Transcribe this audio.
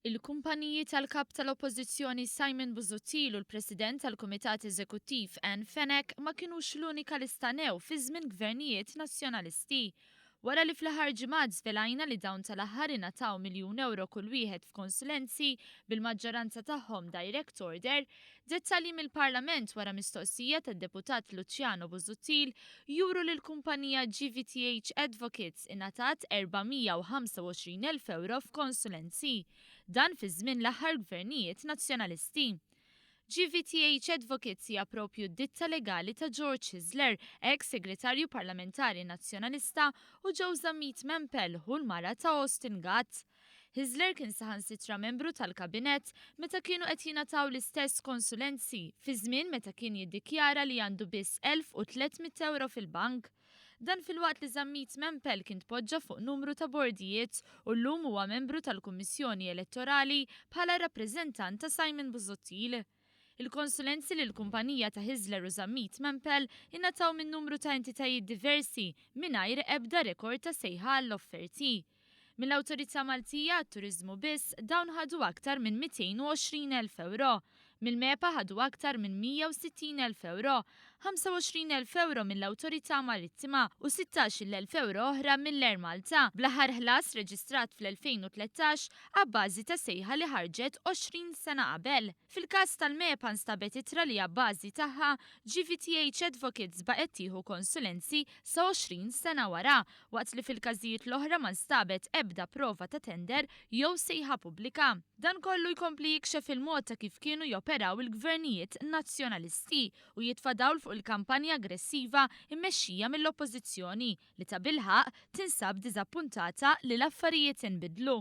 Il-kumpaniji tal-Kap tal-Oppożizzjoni Simon Busuttil u l-President tal-Kumitat Eżekuttiv Ann Fenech ma kinux l-unika li stanew fi żmien gvernijiet Nazzjonalisti. Wara li fl-aħħar ġimgħat żvelajna li dawn tal-aħħar ingħataw miljun ewro kull wieħed f'konsulenzi, bil-maġġoranza tagħhom direct order, dettalji mill-Parlament wara mistoqsija tad-Deputat Luciano Busuttil juru li l-kumpanija GVTH Advocates ingħatat 425,000 ewro f'konsulenzi. Dan fi żmien l-aħħar gvernijiet Nazzjonalisti. GVTH Advocates hija proprju d-ditta legali ta' George Hyzler, eks Segretarju Parlamentari Nazzjonalista, u Joe Zammit Maempel, ħu l-mara ta' Austin Gatt. Hyzler kien saħansitra membru tal-Kabinett meta kienu qed jingħataw l-istess konsulenzi, fi żmien meta kien jiddikjara li għandu biss 1,300 ewro fil-bank. Dan filwaqt li Zammit Maempel kien tpoġġa fuq numru ta' bordijiet u llum huwa membru tal-Kummissjoni Elettorali bħala rappreżentant ta' Simon Busuttil. Il-konsulenzi lill-kumpanija ta' Hyzler u Zammit Maempel ingħataw minn numru ta' entitajiet diversi mingħajr ebda rekord ta' sejħa għall-offerti. Mill-Awtorità Maltija għat-Turiżmu biss dawn ħadu aktar minn 220,000 ewro. Mill-MEPA ħadu aktar minn 160,000 ewro, 25,000 ewro mill-Awtorità Marittima u 16,000 ewro oħra mill-Air Malta, bl-aħħar ħlas reġistrat fl-2013 abbażi ta' sejħa li ħarġet 20 sena qabel. Fil-każ tal-MEPA nstabet ittra li abbażi tagħha GVTH Advocates baqgħet tieħu konsulenzi sa 20 sena wara, waqt li fil-każijiet l-oħra ma nstabet ebda prova ta' tender jew sejħa pubblika. Dan kollu jkompli jikxef il-mod ta' kif kienu joperaw il-gvernijiet Nazzjonalisti u jitfa' dawl fuq il-kampanja aggressiva mmexxija mill-Oppożizzjoni li tabilħaqq tinsab diżappuntata li l-affarijiet inbidlu.